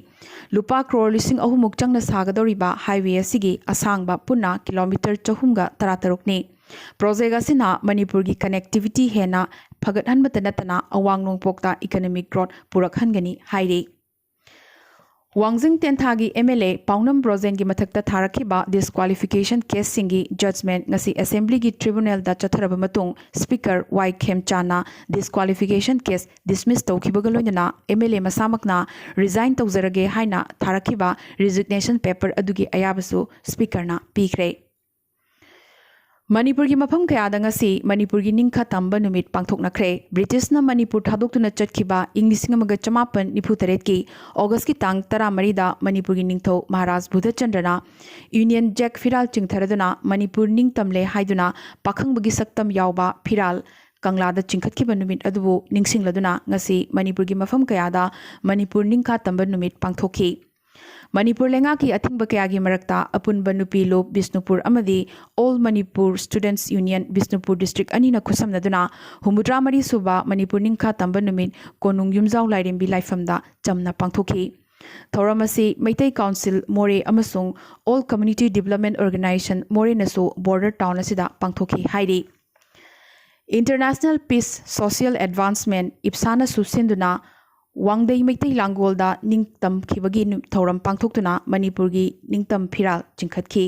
ꯂꯨꯄꯥ ꯀ꯭ꯔꯣꯔ ꯂꯤꯁꯤꯡ ꯑꯍꯨꯝꯃꯨꯛ ꯆꯪꯅ ꯁꯥꯒꯗꯧꯔꯤꯕ ꯍꯥꯏꯋꯦ ꯑꯁꯤꯒꯤ ꯑꯁꯥꯡꯕ ꯄꯨꯟꯅ ꯀꯤꯂꯣꯃꯤꯇꯔ ꯆꯍꯨꯝꯒ ꯇꯔꯥꯇꯔꯨꯛꯅꯤ꯫ ꯄ꯭ꯔꯣꯖꯦꯛ ꯑꯁꯤꯅ ꯃꯅꯤꯄꯨꯔꯒꯤ ꯀꯅꯦꯛꯇꯤꯚꯤꯇꯤ ꯍꯦꯟꯅ ꯐꯒꯠꯍꯟꯕꯇ ꯅꯠꯇꯅ ꯑꯋꯥꯡ ꯅꯣꯡꯄꯣꯛꯇ ꯏꯀꯅꯣꯃꯤꯛ ꯒ꯭ꯔꯣꯠ ꯄꯨꯔꯛꯍꯟꯒꯅꯤ ꯍꯥꯏꯔꯤ꯫ ꯋꯥꯡꯖꯤꯡ ꯇꯦꯟꯊꯥꯒꯤ ꯑꯦꯝ ꯑꯦꯜ ꯑꯦ ꯄꯥꯎꯅꯝ ꯕ꯭ꯔꯣꯖꯦꯟꯒꯤ ꯃꯊꯛꯇ ꯊꯥꯔꯛꯈꯤꯕ ꯗꯤꯁꯀ꯭ꯋꯥꯂꯤꯐꯤꯀꯦꯁꯟ ꯀꯦꯁꯁꯤꯡꯒꯤ ꯖꯖꯃꯦꯟ ꯉꯁꯤ ꯑꯦꯁꯦꯝꯕ꯭ꯂꯤꯒꯤ ꯇ꯭ꯔꯤꯕꯨꯅꯦꯜꯗ ꯆꯠꯊꯔꯕ ꯃꯇꯨꯡ ꯁ꯭ꯄꯤꯀꯔ ꯋꯥꯏ ꯈꯦꯝꯆꯥꯟꯅ ꯗꯤꯁꯀ꯭ꯋꯥꯂꯤꯐꯤꯀꯦꯁꯟ ꯀꯦꯁ ꯗꯤꯁꯃꯤꯁ ꯇꯧꯈꯤꯕꯒ ꯂꯣꯏꯅꯅ ꯑꯦꯝ ꯑꯦꯜ ꯑꯦ ꯃꯁꯥꯃꯛꯅ ꯔꯤꯖꯥꯏꯟ ꯇꯧꯖꯔꯒꯦ ꯍꯥꯏꯅ ꯊꯥꯔꯛꯈꯤꯕ ꯔꯤꯖꯤꯒꯅꯦꯁꯟ ꯄꯦꯄꯔ ꯑꯗꯨꯒꯤ ꯑꯌꯥꯕꯁꯨ ꯁ꯭ꯄꯤꯀꯔꯅ ꯄꯤꯈ꯭ꯔꯦ꯫ ꯃꯅꯤꯄꯨꯔꯒꯤ ꯃꯐꯝ ꯀꯌꯥꯗ ꯉꯁꯤ ꯃꯅꯤꯄꯨꯔꯒꯤ ꯅꯤꯡꯈꯥ ꯇꯝꯕ ꯅꯨꯃꯤꯠ ꯄꯥꯡꯊꯣꯛꯅꯈ꯭ꯔꯦ꯫ ꯕ꯭ꯔꯤꯇꯤꯁꯅ ꯃꯅꯤꯄꯨꯔ ꯊꯥꯗꯣꯛꯇꯨꯅ ꯆꯠꯈꯤꯕ ꯏꯪ ꯂꯤꯁꯤꯡ ꯑꯃꯒ ꯆꯃꯥꯄꯟ ꯅꯤꯐꯨ ꯇꯔꯦꯠꯀꯤ ꯑꯣꯒꯁꯀꯤ ꯇꯥꯡ ꯇꯔꯥꯃꯔꯤꯗ ꯃꯅꯤꯄꯨꯔꯒꯤ ꯅꯤꯡꯊꯧ ꯃꯍꯥꯔꯥꯖ ꯕꯨꯙꯆꯟꯗ꯭ꯔꯅ ꯌꯨꯅꯤꯌꯟ ꯖꯦꯛ ꯐꯤꯔꯥꯜ ꯆꯤꯡꯊꯔꯗꯨꯅ ꯃꯅꯤꯄꯨꯔ ꯅꯤꯡꯇꯝꯂꯦ ꯍꯥꯏꯗꯨꯅ ꯄꯥꯈꯪꯕꯒꯤ ꯁꯛꯇꯝ ꯌꯥꯎꯕ ꯐꯤꯔꯥꯜ ꯀꯪꯂꯥꯗ ꯆꯤꯡꯈꯠꯈꯤꯕ ꯅꯨꯃꯤꯠ ꯑꯗꯨꯕꯨ ꯅꯤꯡꯁꯤꯡꯂꯗꯨꯅ ꯉꯁꯤ ꯃꯅꯤꯄꯨꯔꯒꯤ ꯃꯐꯝ ꯀꯌꯥꯗ ꯃꯅꯤꯄꯨꯔ ꯅꯤꯡꯈꯥ ꯇꯝꯕ ꯅꯨꯃꯤꯠ ꯄꯥꯡꯊꯣꯛꯈꯤ꯫ ꯃꯅꯤꯄꯨꯔ ꯂꯩꯉꯥꯛꯀꯤ ꯑꯊꯤꯡꯕ ꯀꯌꯥꯒꯤ ꯃꯔꯛꯇ ꯑꯄꯨꯟꯕ ꯅꯨꯄꯤ ꯂꯨꯞ ꯕꯤꯁꯅꯨꯄꯨꯔ ꯑꯃꯗꯤ all Manipur students union Bishnupur district ꯑꯅꯤꯅ ꯈꯨꯠꯁꯝꯅꯗꯨꯅ ꯍꯨꯝꯐꯨꯇꯔꯥ ꯃꯔꯤ ꯁꯨꯕ ꯃꯅꯤꯄꯨꯔ ꯅꯤꯡꯈꯥ ꯇꯝꯕ ꯅꯨꯃꯤꯠ ꯀꯣꯅꯨꯡ ꯌꯨꯝꯖꯥꯎ ꯂꯥꯏꯔꯦꯝꯕꯤ ꯂꯥꯏꯐꯝꯗ ꯆꯝꯅ ꯄꯥꯡꯊꯣꯛꯈꯤ꯫ ꯊꯧꯔꯝ ꯑꯁꯤ ꯃꯩꯇꯩ ꯀꯥꯎꯟꯁꯤꯜ ꯃꯣꯔꯦ ꯑꯃꯁꯨꯡ ꯑꯣꯜ ꯀꯝꯃ꯭ꯌꯨꯅꯤꯇꯤ ꯗꯤꯕ꯭ꯂꯞꯃꯦꯟꯠ ꯑꯣꯔꯒꯅꯥꯏꯖꯦꯁꯟ ꯃꯣꯔꯦꯅꯁꯨ ꯕꯣꯔꯗꯔ ꯇꯥꯎꯟ ꯑꯁꯤꯗ ꯄꯥꯡꯊꯣꯛꯈꯤ ꯍꯥꯏꯔꯤ꯫ ꯏꯟꯇꯔꯅꯦꯁꯅꯦꯜ ꯄꯤꯁ ꯁꯣꯁꯤꯌꯦꯜ ꯑꯦꯗꯚꯥꯟꯁꯃꯦꯟꯠ, ꯏꯞꯁꯥꯅꯁꯨ ꯁꯤꯟꯗꯨꯅ ꯋꯥꯡꯗꯩ ꯃꯩꯇꯩ ꯂꯥꯡꯒꯣꯜꯗ ꯅꯤꯡꯇꯝꯈꯤꯕꯒꯤ ꯅꯨ-, ꯊꯧꯔꯝ ꯄꯥꯡꯊꯣꯛꯇꯨꯅ ꯃꯅꯤꯄꯨꯔꯒꯤ ꯅꯤꯡꯇꯝ ꯐꯤꯔꯥꯜ ꯆꯤꯡꯈꯠꯈꯤ꯫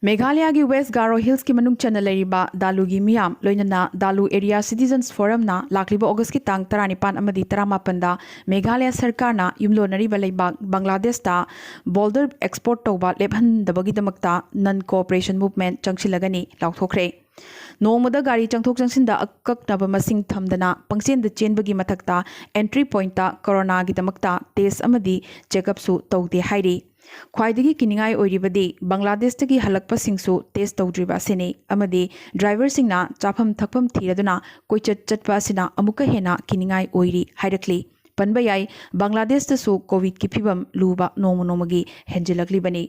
ꯃꯦꯘꯥꯂꯌꯥꯒꯤ ꯋꯦꯁ ꯒꯥꯔꯣ ꯍꯤꯜꯁꯀꯤ ꯃꯅꯨꯡ ꯆꯟꯅ ꯂꯩꯔꯤꯕ ꯗꯥꯂꯨꯒꯤ ꯃꯤꯌꯥꯝ, ꯂꯣꯏꯅꯅ ꯗꯥꯂꯨ ꯑꯦꯔꯤꯌꯥ ꯁꯤꯇꯤꯖꯟꯁ ꯐꯣꯔꯝꯅ ꯂꯥꯛꯂꯤꯕ ꯑꯣꯒꯁꯀꯤ ꯇꯥꯡ ꯇꯔꯥꯅꯤꯄꯥꯟ ꯑꯃꯗꯤ ꯇꯔꯥꯃꯥꯄꯟꯗ ꯃꯦꯘꯥꯂꯌꯥ ꯁꯔꯀꯥꯔꯅ ꯌꯨꯝꯂꯣꯟꯅꯔꯤꯕ ꯂꯩꯕꯥꯛ ꯕꯪꯒ꯭ꯂꯥꯗꯦꯁꯇ ꯕꯣꯜꯗꯔ ꯑꯦꯛꯁꯄꯣꯔꯠ ꯇꯧꯕ ꯂꯦꯞꯍꯟꯗꯕꯒꯤꯗꯃꯛꯇ ꯅꯟ ꯀꯣꯑꯣꯄꯔꯦꯁꯟ ꯃꯨꯚꯃꯦꯟꯠ ꯆꯪꯁꯤꯜꯂꯒꯅꯤ ꯂꯥꯎꯊꯣꯛꯈ꯭ꯔꯦ꯫ ꯅꯣꯡꯃꯗ ꯒꯥꯔꯤ ꯆꯪꯊꯣꯛ ꯆꯪꯁꯤꯟꯗ ꯑꯀꯛꯅꯕ ꯃꯁꯤꯡ ꯊꯝꯗꯅ ꯄꯪꯆꯦꯟꯗ ꯆꯦꯟꯕꯒꯤ ꯃꯊꯛꯇ ꯑꯦꯟꯇ꯭ꯔꯤ ꯄꯣꯏꯟꯠꯇ ꯀꯣꯔꯣꯅꯥꯒꯤꯗꯃꯛꯇ ꯇꯦꯁ ꯑꯃꯗꯤ ꯆꯦꯛꯑꯞꯁꯨ ꯇꯧꯗꯦ ꯍꯥꯏꯔꯤ꯫ ꯈ꯭ꯋꯥꯏꯗꯒꯤ ꯀꯤꯅꯤꯡꯉꯥꯏ ꯑꯣꯏꯔꯤꯕꯗꯤ ꯕꯪꯒ꯭ꯂꯥꯗꯦꯁꯇꯒꯤ ꯍꯜꯂꯛꯄꯁꯤꯡꯁꯨ ꯇꯦꯁ ꯇꯧꯗ꯭ꯔꯤꯕ ꯑꯁꯤꯅꯤ ꯑꯃꯗꯤ ꯗ꯭ꯔꯥꯏꯚꯔꯁꯤꯡꯅ ꯆꯥꯐꯝ ꯊꯛꯐꯝ ꯊꯤꯔꯗꯨꯅ ꯀꯣꯏꯆꯠ ꯆꯠꯄ ꯑꯁꯤꯅ ꯑꯃꯨꯛꯀ ꯍꯦꯟꯅ ꯀꯤꯅꯤꯡꯉꯥꯏ ꯑꯣꯏꯔꯤ ꯍꯥꯏꯔꯛꯂꯤ꯫ ꯄꯟꯕ ꯌꯥꯏ꯫ ꯕꯪꯒ꯭ꯂꯥꯗꯦꯁꯇꯁꯨ ꯀꯣꯚꯤꯗꯀꯤ ꯐꯤꯕꯝ ꯂꯨꯕ ꯅꯣꯡꯃ ꯅꯣꯡꯃꯒꯤ ꯍꯦꯟꯖꯤꯜꯂꯛꯂꯤꯕꯅꯤ꯫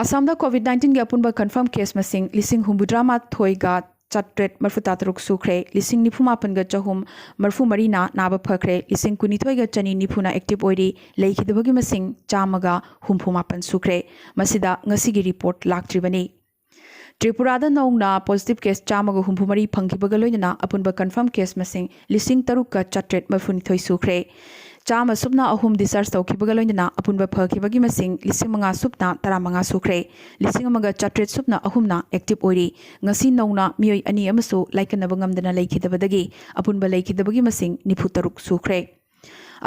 ꯑꯁꯥꯝꯗ ꯀꯣꯚꯤꯗ ꯅꯥꯏꯟꯇꯤꯟꯒꯤ ꯑꯄꯨꯟꯕ ꯀꯟꯐꯥꯔꯝ ꯀꯦꯁ ꯃꯁꯤꯡ ꯂꯤꯁꯤꯡ ꯍꯨꯝꯐꯨꯇꯔꯥ ꯃꯥꯊꯣꯏꯒ ꯆꯥꯇ꯭ꯔꯦꯠ ꯃꯔꯤꯐꯨꯇꯔꯥ ꯇꯔꯨꯛ ꯁꯨꯈ꯭ꯔꯦ꯫ ꯂꯤꯁꯤꯡ ꯅꯤꯐꯨ ꯃꯥꯄꯟꯒ ꯆꯍꯨꯝ ꯃꯔꯤꯐꯨ ꯃꯔꯤꯅ ꯅꯥꯕ ꯐꯈ꯭ꯔꯦ꯫ ꯂꯤꯁꯤꯡ ꯀꯨꯟꯅꯤꯊꯣꯏꯒ ꯆꯅꯤ ꯅꯤꯐꯨꯅ ꯑꯦꯛꯇꯤꯚ ꯑꯣꯏꯔꯤ꯫ ꯂꯩꯈꯤꯗꯕꯒꯤ ꯃꯁꯤꯡ ꯆꯥꯝꯃꯒ ꯍꯨꯝꯐꯨ ꯃꯥꯄꯟ ꯁꯨꯈ꯭ꯔꯦ꯫ ꯃꯁꯤꯗ ꯉꯁꯤꯒꯤ ꯔꯤꯄꯣꯔꯠ ꯂꯥꯛꯇ꯭ꯔꯤꯕꯅꯤ꯫ ꯇ꯭ꯔꯤꯄꯨꯔꯥꯗ ꯅꯧꯅ ꯄꯣꯖꯤꯇꯤꯚ ꯀꯦꯁ ꯆꯥꯝꯃꯒ ꯍꯨꯝꯐꯨ ꯃꯔꯤ ꯐꯪꯈꯤꯕꯒ ꯂꯣꯏꯅꯅ ꯑꯄꯨꯟꯕ ꯀꯟꯐꯥꯔꯝ ꯀꯦꯁ ꯃꯁꯤꯡ ꯂꯤꯁꯤꯡ ꯇꯔꯨꯛꯀ ꯆꯥꯇ꯭ꯔꯦꯠ ꯃꯔꯤꯐꯨꯅꯤꯊꯣꯏ ꯁꯨꯈ꯭ꯔꯦ꯫ ꯆꯥꯝꯃ ꯁꯨꯞꯅ ꯑꯍꯨꯝ ꯗꯤꯁꯆꯥꯔꯖ ꯇꯧꯈꯤꯕꯒ ꯂꯣꯏꯅꯅ ꯑꯄꯨꯟꯕ ꯐꯈꯤꯕꯒꯤ ꯃꯁꯤꯡ ꯂꯤꯁꯤꯡ ꯃꯉꯥ ꯁꯨꯞꯅ ꯇꯔꯥꯃꯉꯥ ꯁꯨꯈ꯭ꯔꯦ꯫ ꯂꯤꯁꯤꯡ ꯑꯃꯒ ꯆꯥꯇ꯭ꯔꯦꯠ ꯁꯨꯞꯅ ꯑꯍꯨꯝꯅ ꯑꯦꯛꯇꯤꯚ ꯑꯣꯏꯔꯤ꯫ ꯉꯁꯤ ꯅꯧꯅ ꯃꯤꯑꯣꯏ ꯑꯅꯤ ꯑꯃꯁꯨ ꯂꯥꯏꯀꯠꯅꯕ ꯉꯝꯗꯅ ꯂꯩꯈꯤꯗꯕꯗꯒꯤ ꯑꯄꯨꯟꯕ ꯂꯩꯈꯤꯗꯕꯒꯤ ꯃꯁꯤꯡ ꯅꯤꯐꯨ ꯇꯔꯨꯛ ꯁꯨꯈ꯭ꯔꯦ꯫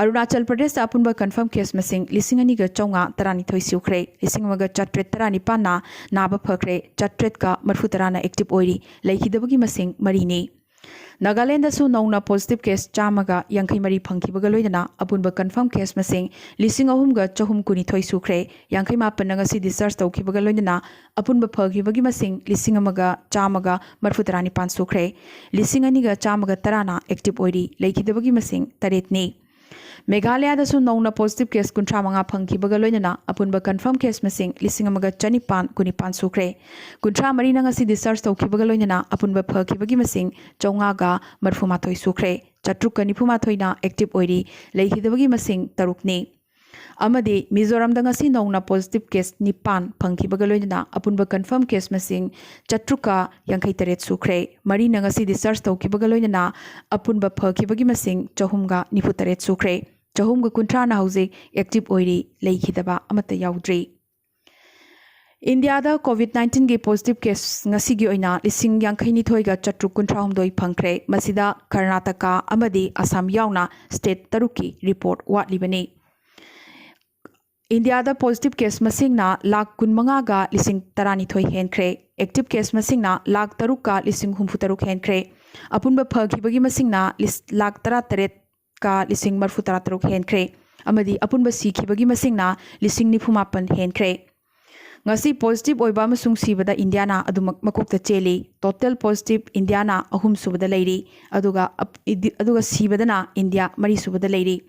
ꯑꯔꯨꯅꯥꯆꯜ ꯄ꯭ꯔꯗꯦꯁꯇ ꯑꯄꯨꯟꯕ ꯀꯟꯐꯥꯔꯝ ꯀꯦꯁ ꯃꯁꯤꯡ ꯂꯤꯁꯤꯡ ꯑꯅꯤꯒ ꯆꯥꯝꯃꯉꯥ ꯇꯔꯥꯅꯤꯊꯣꯏ ꯁꯨꯈ꯭ꯔꯦ꯫ ꯂꯤꯁꯤꯡ ꯑꯃꯒ ꯆꯥꯇ꯭ꯔꯦꯠ ꯇꯔꯥꯅꯤꯄꯥꯟꯅ ꯅꯥꯕ ꯐꯈ꯭ꯔꯦ꯫ ꯆꯥꯇ꯭ꯔꯦꯠꯀ ꯃꯔꯤꯐꯨ ꯇꯔꯥꯅ ꯑꯦꯛꯇꯤꯚ ꯑꯣꯏꯔꯤ꯫ ꯂꯩꯈꯤꯗꯕꯒꯤ ꯃꯁꯤꯡ ꯃꯔꯤꯅꯤ꯫ ꯅꯥꯒꯥꯂꯦꯟꯗꯁꯨ ꯅꯧꯅ ꯄꯣꯖꯤꯇꯤꯚ ꯀꯦꯁ ꯆꯥꯝꯃꯒ ꯌꯥꯡꯈꯩ ꯃꯔꯤ ꯐꯪꯈꯤꯕꯒ ꯂꯣꯏꯅꯅ ꯑꯄꯨꯟꯕ ꯀꯟꯐꯥꯔꯝ ꯀꯦꯁ ꯃꯁꯤꯡ ꯂꯤꯁꯤꯡ ꯑꯍꯨꯝꯒ ꯆꯍꯨꯝ ꯀꯨꯟꯅꯤꯊꯣꯏ ꯁꯨꯈ꯭ꯔꯦ꯫ ꯌꯥꯡꯈꯩ ꯃꯥꯄꯟꯅ ꯉꯁꯤ ꯗꯤꯁꯆꯥꯔꯖ ꯇꯧꯈꯤꯕꯒ ꯂꯣꯏꯅꯅ ꯑꯄꯨꯟꯕ ꯐꯈꯤꯕꯒꯤ ꯃꯁꯤꯡ ꯂꯤꯁꯤꯡ ꯑꯃꯒ ꯆꯥꯝꯃꯒ ꯃꯔꯤꯐꯨ ꯇꯔꯥꯅꯤꯄꯥꯟ ꯁꯨꯈ꯭ꯔꯦ꯫ ꯂꯤꯁꯤꯡ ꯑꯅꯤꯒ ꯆꯥꯝꯃꯒ ꯇꯔꯥꯅ ꯑꯦꯛꯇꯤꯚ ꯑꯣꯏꯔꯤ꯫ ꯂꯩꯈꯤꯗꯕꯒꯤ ꯃꯁꯤꯡ ꯇꯔꯦꯠꯅꯤ꯫ ꯃꯦꯘꯥꯂꯌꯥꯗꯁꯨ ꯅꯧꯅ ꯄꯣꯖꯤꯇꯤꯚ ꯀꯦꯁ ꯀꯨꯟꯊ꯭ꯔꯥ ꯃꯉꯥ ꯐꯪꯈꯤꯕꯒ ꯂꯣꯏꯅꯅ ꯑꯄꯨꯟꯕ ꯀꯟꯐꯥꯔꯝ ꯀꯦꯁ ꯃꯁꯤꯡ ꯂꯤꯁꯤꯡ ꯑꯃꯒ ꯆꯅꯤꯄꯥꯟ ꯀꯨꯟꯅꯤꯄꯥꯟ ꯁꯨꯈ꯭ꯔꯦ꯫ ꯀꯨꯟꯊ꯭ꯔꯥ ꯃꯔꯤꯅ ꯉꯁꯤ ꯗꯤꯁꯆꯥꯔꯖ ꯇꯧꯈꯤꯕꯒ ꯂꯣꯏꯅꯅ ꯑꯄꯨꯟꯕ ꯐꯈꯤꯕꯒꯤ ꯃꯁꯤꯡ ꯆꯥꯝꯃꯉꯥꯒ ꯃꯔꯤꯐꯨ ꯃꯥꯊꯣꯏ ꯁꯨꯈ꯭ꯔꯦ꯫ ꯆꯥꯇ꯭ꯔꯨꯛꯀ ꯅꯤꯐꯨ ꯃꯥꯊꯣꯏꯅ ꯑꯦꯛꯇꯤꯚ ꯑꯣꯏꯔꯤ꯫ ꯂꯩꯈꯤꯗꯕꯒꯤ ꯃꯁꯤꯡ ꯇꯔꯨꯛꯅꯤ꯫ ꯑꯃꯗꯤ ꯃꯤꯖꯣꯔꯥꯝꯗ ꯉꯁꯤ ꯅꯧꯅ ꯄꯣꯖꯤꯇꯤꯚ ꯀꯦꯁ ꯅꯤꯄꯥꯟ ꯐꯪꯈꯤꯕꯒ ꯂꯣꯏꯅꯅ ꯑꯄꯨꯟꯕ ꯀꯟꯐꯥꯔꯝ ꯀꯦꯁ ꯃꯁꯤꯡ ꯆꯥꯇ꯭ꯔꯨꯛꯀ ꯌꯥꯡꯈꯩ ꯇꯔꯦꯠ ꯁꯨꯈ꯭ꯔꯦ꯫ ꯃꯔꯤꯅ ꯉꯁꯤ ꯗꯤꯁꯆꯥꯔꯖ ꯇꯧꯈꯤꯕꯒ ꯂꯣꯏꯅꯅ ꯑꯄꯨꯟꯕ ꯐꯈꯤꯕꯒꯤ ꯃꯁꯤꯡ ꯆꯍꯨꯝꯒ ꯅꯤꯐꯨ ꯇꯔꯦꯠ ꯁꯨꯈ꯭ꯔꯦ꯫ ꯆꯍꯨꯝꯒ ꯀꯨꯟꯊ꯭ꯔꯥꯅ ꯍꯧꯖꯤꯛ ꯑꯦꯛꯇꯤꯚ ꯑꯣꯏꯔꯤ꯫ ꯂꯩꯈꯤꯗꯕ ꯑꯃꯠꯇ ꯌꯥꯎꯗ꯭ꯔꯤ꯫ ꯏꯟꯗꯤꯌꯥꯗ ꯀꯣꯚꯤꯗ ꯅꯥꯏꯟꯇꯤꯟꯒꯤ ꯄꯣꯖꯤꯇꯤꯚ ꯀꯦꯁ ꯉꯁꯤꯒꯤ ꯑꯣꯏꯅ ꯂꯤꯁꯤꯡ ꯌꯥꯡꯈꯩ ꯅꯤꯊꯣꯏꯒ ꯆꯥꯇ꯭ꯔꯨꯛ ꯀꯨꯟꯊ꯭ꯔꯥ ꯍꯨꯝꯗꯣꯏ ꯐꯪꯈ꯭ꯔꯦ꯫ ꯃꯁꯤꯗ ꯀꯔꯅꯥꯇꯀꯥ ꯑꯃꯗꯤ ꯑꯁꯥꯝ ꯌꯥꯎꯅ ꯁ꯭ꯇꯦꯠ ꯇꯔꯨꯛꯀꯤ ꯔꯤꯄꯣꯔꯠ ꯋꯥꯠꯂꯤꯕꯅꯤ꯫ ꯏꯟꯗꯤꯌꯥꯗ ꯄꯣꯖꯤꯇꯤꯚ ꯀꯦꯁ ꯃꯁꯤꯡꯅ ꯂꯥꯈ ꯀꯨꯟꯃꯉꯥꯒ ꯂꯤꯁꯤꯡ ꯇꯔꯥꯅꯤꯊꯣꯏ ꯍꯦꯟꯈ꯭ꯔꯦ꯫ ꯑꯦꯛꯇꯤꯚ ꯀꯦꯁ ꯃꯁꯤꯡꯅ ꯂꯥꯈ ꯇꯔꯨꯛꯀ ꯂꯤꯁꯤꯡ ꯍꯨꯝꯐꯨ ꯇꯔꯨꯛ ꯍꯦꯟꯈ꯭ꯔꯦ꯫ ꯑꯄꯨꯟꯕ ꯐꯈꯤꯕꯒꯤ ꯃꯁꯤꯡꯅ ꯂꯤꯁ-, ꯂꯥꯈ ꯇꯔꯥꯇꯔꯦꯠꯀ ꯂꯤꯁꯤꯡ ꯃꯔꯤꯐꯨ ꯇꯔꯥ ꯇꯔꯨꯛ ꯍꯦꯟꯈ꯭ꯔꯦ꯫ ꯑꯃꯗꯤ ꯑꯄꯨꯟꯕ ꯁꯤꯈꯤꯕꯒꯤ ꯃꯁꯤꯡꯅ ꯂꯤꯁꯤꯡ ꯅꯤꯐꯨ ꯃꯥꯄꯟ ꯍꯦꯟꯈ꯭ꯔꯦ꯫ ꯉꯁꯤ positive ꯑꯣꯏꯕ ꯑꯃꯁꯨꯡ ꯁꯤꯕꯗ ꯏꯟꯗꯤꯌꯥꯅ ꯑꯗꯨꯃꯛ ꯃꯀꯣꯛꯇ ꯆꯦꯜꯂꯤ꯫ Total positive ꯏꯟꯗꯤꯌꯥꯅ ꯑꯍꯨꯝꯁꯨꯕꯗ ꯂꯩꯔꯤ, ꯑꯗꯨꯒ ꯑꯞ-, ꯏꯗꯤ-, ꯑꯗꯨꯒ ꯁꯤꯕꯗꯅ ꯏꯟꯗꯤꯌꯥ ꯃꯔꯤꯁꯨꯕꯗ ꯂꯩꯔꯤ꯫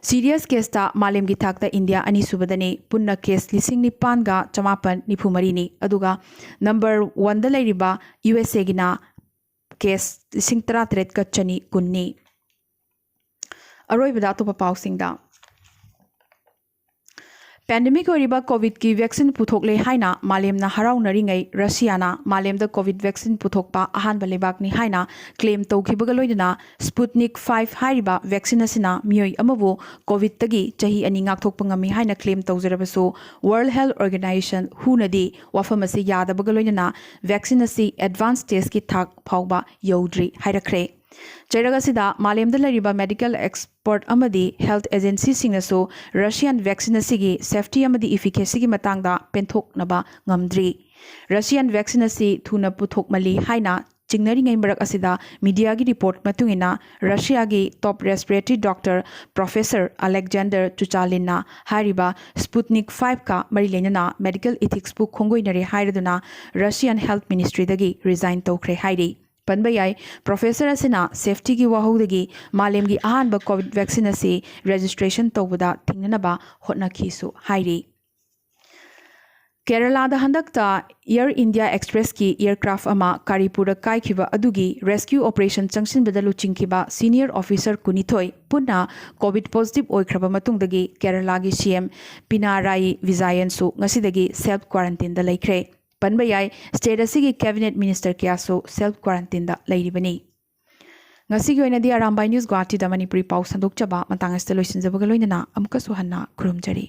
Serious caseꯇ ꯃꯥꯂꯦꯝꯒꯤ ꯊꯥꯛꯇ ꯏꯟꯗꯤꯌꯥ ꯑꯅꯤꯁꯨꯕꯗꯅꯤ, ꯄꯨꯟꯅ case ꯂꯤꯁꯤꯡ ꯅꯤꯄꯥꯟꯒ ꯆꯃꯥꯄꯟ ꯅꯤꯐꯨ ꯃꯔꯤꯅꯤ, ꯑꯗꯨꯒ number oneꯗ ꯂꯩꯔꯤꯕ USAꯒꯤꯅ case ꯂꯤꯁꯤꯡ ꯇꯔꯥꯇꯔꯦꯠꯀ ꯆꯅꯤ ꯀꯨꯟꯅꯤ꯫ ꯑꯔꯣꯏꯕꯗ ꯑꯇꯣꯞꯄ ꯄꯥꯎꯁꯤꯡꯗ꯫ Pandemic ꯑꯣꯏꯔꯤꯕ COVIDꯀꯤ vaccine ꯄꯨꯊꯣꯛꯂꯦ ꯍꯥꯏꯅ ꯃꯥꯂꯦꯝꯅ ꯍꯔꯥꯎꯅꯔꯤꯉꯩ, ꯔꯁꯤꯌꯥꯅ ꯃꯥꯂꯦꯝꯗ COVID vaccine ꯄꯨꯊꯣꯛꯄ ꯑꯍꯥꯟꯕ ꯂꯩꯕꯥꯛꯅꯤ ꯍꯥꯏꯅ claim ꯇꯧꯈꯤꯕꯒ ꯂꯣꯏꯅꯅ Sputnik five ꯍꯥꯏꯔꯤꯕ vaccine ꯑꯁꯤꯅ ꯃꯤꯑꯣꯏ ꯑꯃꯕꯨ COVIDꯇꯒꯤ ꯆꯍꯤ ꯑꯅꯤ ꯉꯥꯛꯊꯣꯛꯄ ꯉꯝꯃꯤ ꯍꯥꯏꯅ claim ꯇꯧꯖꯔꯕꯁꯨ, World Health Organization, WHOꯅꯗꯤ ꯋꯥꯐꯝ ꯑꯁꯤ ꯌꯥꯗꯕꯒ ꯂꯣꯏꯅꯅ vaccine ꯑꯁꯤ advance stageꯀꯤ ꯊꯥꯛ ꯐꯥꯎꯕ ꯌꯧꯗ꯭ꯔꯤ ꯍꯥꯏꯔꯛꯈ꯭ꯔꯦ꯫ ꯆꯩꯔꯛ ꯑꯁꯤꯗ ꯃꯥꯂꯦꯝꯗ ꯂꯩꯔꯤꯕ medical expert ꯑꯃꯗꯤ health agencyꯁꯤꯡꯅꯁꯨ Russian vaccine ꯑꯁꯤꯒꯤ safety ꯑꯃꯗꯤ efficacyꯒꯤ ꯃꯇꯥꯡꯗ ꯄꯦꯟꯊꯣꯛꯅꯕ ꯉꯝꯗ꯭ꯔꯤ꯫ Russian vaccine ꯑꯁꯤ ꯊꯨꯅ ꯄꯨꯊꯣꯛꯃꯜꯂꯤ ꯍꯥꯏꯅ ꯆꯤꯡꯅꯔꯤꯉꯩ ꯃꯔꯛ ꯑꯁꯤꯗ mediaꯒꯤ report ꯃꯇꯨꯡ ꯏꯟꯅ, Russiaꯒꯤ top respiratory doctor Professor Alexander Chuchalinꯅ ꯍꯥꯏꯔꯤꯕ Sputnik fiveꯀ ꯃꯔꯤ ꯂꯩꯅꯅ medical ethicsꯄꯨ ꯈꯣꯡꯒꯣꯏꯅꯔꯦ ꯍꯥꯏꯔꯗꯨꯅ Russian Health Ministryꯗꯒꯤ resign ꯇꯧꯈ꯭ꯔꯦ ꯍꯥꯏꯔꯤ꯫ ꯄꯟꯕ ꯌꯥꯏ, professor ꯑꯁꯤꯅ safetyꯒꯤ ꯋꯥꯍꯧꯗꯒꯤ ꯃꯥꯂꯦꯝꯒꯤ ꯑꯍꯥꯟꯕ COVID vaccine ꯑꯁꯤ registration ꯇꯧꯕꯗ ꯊꯤꯡꯅꯅꯕ ꯍꯣꯠꯅꯈꯤꯁꯨ ꯍꯥꯏꯔꯤ꯫ ꯀꯦꯔꯂꯥꯗ ꯍꯟꯗꯛꯇ Air India Expressꯀꯤ aircraft ꯑꯃ ꯀꯥꯔꯤꯄꯨꯔꯗ ꯀꯥꯏꯈꯤꯕ ꯑꯗꯨꯒꯤ rescue operation ꯆꯪꯁꯤꯟꯕꯗ ꯂꯨꯆꯤꯡꯈꯤꯕ senior officer ꯀꯨꯟꯅꯤꯊꯣꯏ ꯄꯨꯟꯅ COVID positive ꯑꯣꯏꯈ꯭ꯔꯕ ꯃꯇꯨꯡꯗꯒꯤ ꯀꯦꯔꯂꯥꯒꯤ CM ꯄꯤꯅꯥꯔꯥꯌꯤ ꯕꯤꯖꯌꯟꯁꯨ ꯉꯁꯤꯗꯒꯤ self quarantineꯗ ꯂꯩꯈ꯭ꯔꯦ꯫ ꯄꯟꯕ ꯌꯥꯏ, state ꯑꯁꯤꯒꯤ cabinet minister ꯀꯌꯥꯁꯨ self quarantineꯗ ꯂꯩꯔꯤꯕꯅꯤ꯫ ꯉꯁꯤꯒꯤ ꯑꯣꯏꯅꯗꯤ ꯑꯔꯥꯝꯕꯥꯏ News ꯒꯨꯋꯥꯍꯥꯇꯤꯗ ꯃꯅꯤꯄꯨꯔꯤ ꯄꯥꯎ ꯁꯟꯗꯣꯛꯆꯕ ꯃꯇꯥꯡ ꯑꯁꯤꯗ ꯂꯣꯏꯁꯤꯟꯖꯕꯒ ꯂꯣꯏꯅꯅ ꯑꯃꯨꯛꯀꯁꯨ ꯍꯟꯅ ꯈꯨꯔꯨꯝꯖꯔꯤ꯫